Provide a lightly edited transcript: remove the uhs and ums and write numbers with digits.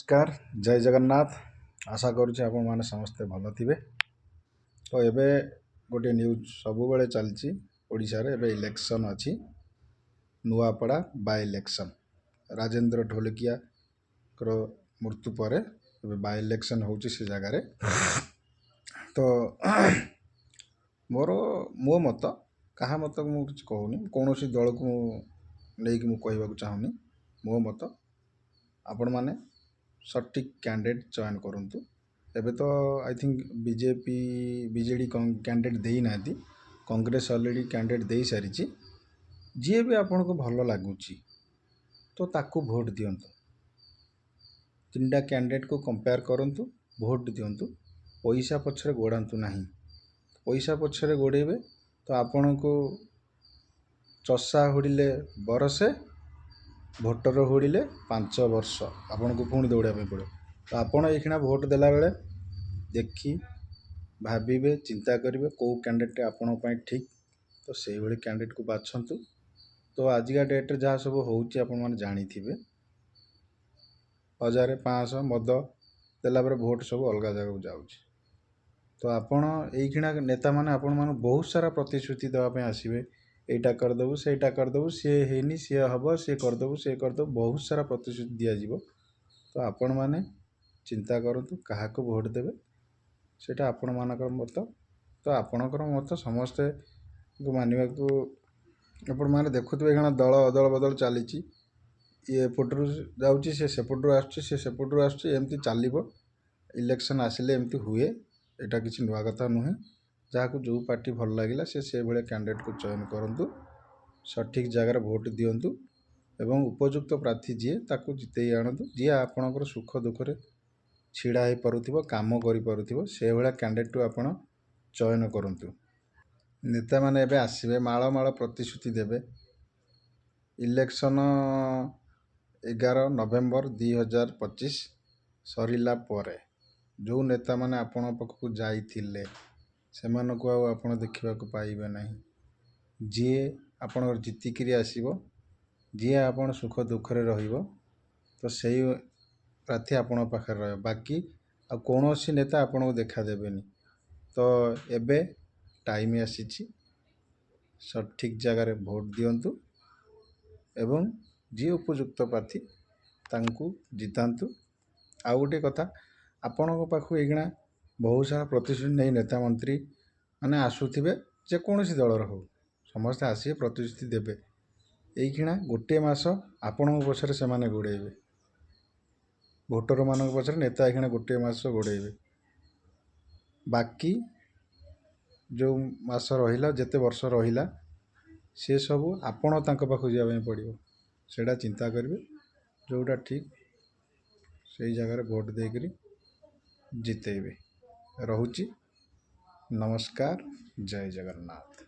ନମସ୍କାର, ଜୟ ଜଗନ୍ନାଥ। ଆଶା କରୁଛି ଆପଣମାନେ ସମସ୍ତେ ଭଲ ଥିବେ। ତ ଏବେ ଗୋଟିଏ ନ୍ୟୁଜ୍ ସବୁବେଳେ ଚାଲିଛି, ଓଡ଼ିଶାରେ ଏବେ ଇଲେକ୍ସନ୍ ଅଛି, ନୂଆପଡ଼ା ବାଇ ଇଲେକ୍ସନ୍। ରାଜେନ୍ଦ୍ର ଢୋଲକିଆଙ୍କର ମୃତ୍ୟୁ ପରେ ଏବେ ବାଇ ଇଲେକ୍ସନ୍ ହେଉଛି ସେ ଜାଗାରେ। ତ ମୋ ମତ, କାହା ମତକୁ ମୁଁ କିଛି କହୁନି, କୌଣସି ଦଳକୁ ମୁଁ ନେଇକି ମୁଁ କହିବାକୁ ଚାହୁଁନି। ମୋ ମତ, ଆପଣମାନେ ସଠିକ୍ କ୍ୟାଣ୍ଡିଡ଼େଟ୍ ଚୟନ କରନ୍ତୁ। ଏବେ ତ I think BJP, BJD candidate ଦେଇନାହାନ୍ତି, କଂଗ୍ରେସ ଅଲରେଡ଼ି କ୍ୟାଣ୍ଡିଡ଼େଟ୍ ଦେଇସାରିଛି। ଯିଏ ବି ଆପଣଙ୍କୁ ଭଲ ଲାଗୁଛି ତ ତାକୁ ଭୋଟ୍ ଦିଅନ୍ତୁ। ତିନିଟା କ୍ୟାଣ୍ଡିଡ଼େଟ୍କୁ କମ୍ପେୟାର କରନ୍ତୁ, ଭୋଟ୍ ଦିଅନ୍ତୁ। ପଇସା ପଛରେ ଗୋଡ଼ାନ୍ତୁ ନାହିଁ। ପଇସା ପଛରେ ଗୋଡ଼େଇବେ ତ ଆପଣଙ୍କୁ ଚଷା ହୁଡ଼ିଲେ ବରଷେ, ଭୋଟର ହୁଡ଼ିଲେ 5 ବର୍ଷ ଆପଣଙ୍କୁ ପୁଣି ଦୌଡ଼ିବା ପାଇଁ ପଡ଼ିବ। ତ ଆପଣ ଏଇକ୍ଷିଣା ଭୋଟ୍ ଦେଲାବେଳେ ଦେଖି ଭାବିବେ, ଚିନ୍ତା କରିବେ କେଉଁ କ୍ୟାଣ୍ଡିଡ଼େଟ୍ ଆପଣଙ୍କ ପାଇଁ ଠିକ୍, ତ ସେଇଭଳି କ୍ୟାଣ୍ଡିଡ଼େଟ୍କୁ ବାଛନ୍ତୁ। ତ ଆଜିକା ଡେଟ୍ରେ ଯାହା ସବୁ ହେଉଛି ଆପଣମାନେ ଜାଣିଥିବେ, 1000, 500, ମଦ ଦେଲା ପରେ ଭୋଟ୍ ସବୁ ଅଲଗା ଜାଗାକୁ ଯାଉଛି। ତ ଆପଣ ଏଇକ୍ଷିଣା ନେତାମାନେ ଆପଣମାନଙ୍କୁ ବହୁତ ସାରା ପ୍ରତିଶ୍ରୁତି ଦେବା ପାଇଁ ଆସିବେ। ଏଇଟା କରିଦେବୁ, ସେଇଟା କରିଦେବୁ, ସିଏ ହେଇନି ସିଏ ହେବ, ସିଏ କରିଦେବୁ, ସିଏ କରିଦେବୁ, ବହୁତ ସାରା ପ୍ରତିଶ୍ରୁତି ଦିଆଯିବ। ତ ଆପଣମାନେ ଚିନ୍ତା କରନ୍ତୁ କାହାକୁ ଭୋଟ୍ ଦେବେ, ସେଇଟା ଆପଣମାନଙ୍କର ମତ। ତ ଆପଣଙ୍କର ମତ ସମସ୍ତେଙ୍କୁ ମାନିବାକୁ। ଆପଣମାନେ ଦେଖୁଥିବେ ଏଇକ୍ଷିଣା ଦଳ ଅଦଳ ବଦଳ ଚାଲିଛି। ଇଏ ଏପଟରୁ ଯାଉଛି, ସେ ସେପଟରୁ ଆସୁଛି, ସେ ସେପଟରୁ ଆସୁଛି, ଏମିତି ଚାଲିବ। ଇଲେକ୍ସନ୍ ଆସିଲେ ଏମିତି ହୁଏ, ଏଇଟା କିଛି ନୂଆ କଥା ନୁହେଁ। ଯାହାକୁ ଯେଉଁ ପାର୍ଟି ଭଲ ଲାଗିଲା, ସେ ସେଇଭଳିଆ କ୍ୟାଣ୍ଡିଡ଼େଟ୍କୁ ଚୟନ କରନ୍ତୁ, ସଠିକ୍ ଜାଗାରେ ଭୋଟ୍ ଦିଅନ୍ତୁ ଏବଂ ଉପଯୁକ୍ତ ପ୍ରାର୍ଥୀ ଯିଏ ତାକୁ ଜିତେଇ ଆଣନ୍ତୁ। ଯିଏ ଆପଣଙ୍କର ସୁଖ ଦୁଃଖରେ ଛିଡ଼ା ହେଇପାରୁଥିବ, କାମ କରିପାରୁଥିବ, ସେଇଭଳିଆ କ୍ୟାଣ୍ଡିଡ଼େଟ୍କୁ ଆପଣ ଚୟନ କରନ୍ତୁ। ନେତାମାନେ ଏବେ ଆସିବେ, ମାଳ ମାଳ ପ୍ରତିଶ୍ରୁତି ଦେବେ। ଇଲେକ୍ସନ୍ 11 ନଭେମ୍ବର 2025 ସରିଲା ପରେ ଯେଉଁ ନେତାମାନେ ଆପଣଙ୍କ ପାଖକୁ ଯାଇଥିଲେ, ସେମାନଙ୍କୁ ଆଉ ଆପଣ ଦେଖିବାକୁ ପାଇବେ ନାହିଁ। ଯିଏ ଆପଣଙ୍କର ଜିତିକିରି ଆସିବ, ଯିଏ ଆପଣ ସୁଖ ଦୁଃଖରେ ରହିବ, ତ ସେଇ ପ୍ରାର୍ଥୀ ଆପଣଙ୍କ ପାଖରେ ରହିବ। ବାକି ଆଉ କୌଣସି ନେତା ଆପଣଙ୍କୁ ଦେଖା ଦେବେନି। ତ ଏବେ ଟାଇମ୍ ଆସିଛି, ସଠିକ୍ ଜାଗାରେ ଭୋଟ୍ ଦିଅନ୍ତୁ ଏବଂ ଯିଏ ଉପଯୁକ୍ତ ପ୍ରାର୍ଥୀ ତାଙ୍କୁ ଜିତାନ୍ତୁ। ଆଉ ଗୋଟିଏ କଥା, ଆପଣଙ୍କ ପାଖକୁ ଏଇକ୍ଷିଣା ବହୁତ ସାରା ପ୍ରତିଶ୍ରୁତି ନେଇ ନେତା ମନ୍ତ୍ରୀ ମାନେ ଆସୁଥିବେ। ଯେକୌଣସି ଦଳର ହଉ, ସମସ୍ତେ ଆସିବେ, ପ୍ରତିଶ୍ରୁତି ଦେବେ। ଏଇକ୍ଷିଣା ଗୋଟିଏ ମାସ ଆପଣଙ୍କ ପଛରେ ସେମାନେ ଗୋଡ଼େଇବେ। ଭୋଟରମାନଙ୍କ ପଛରେ ନେତା ଏଇକ୍ଷିଣା ଗୋଟିଏ ମାସ ଗୋଡ଼େଇବେ। ବାକି ଯେଉଁ ମାସ ରହିଲା, ଯେତେ ବର୍ଷ ରହିଲା, ସେସବୁ ଆପଣ ତାଙ୍କ ପାଖକୁ ଯିବା ପାଇଁ ପଡ଼ିବ। ସେଇଟା ଚିନ୍ତା କରିବେ, ଯେଉଁଟା ଠିକ୍ ସେଇ ଜାଗାରେ ଭୋଟ୍ ଦେଇକରି ଜିତେଇବେ। ରହୁଛି, ନମସ୍କାର, ଜୟ ଜଗନ୍ନାଥ।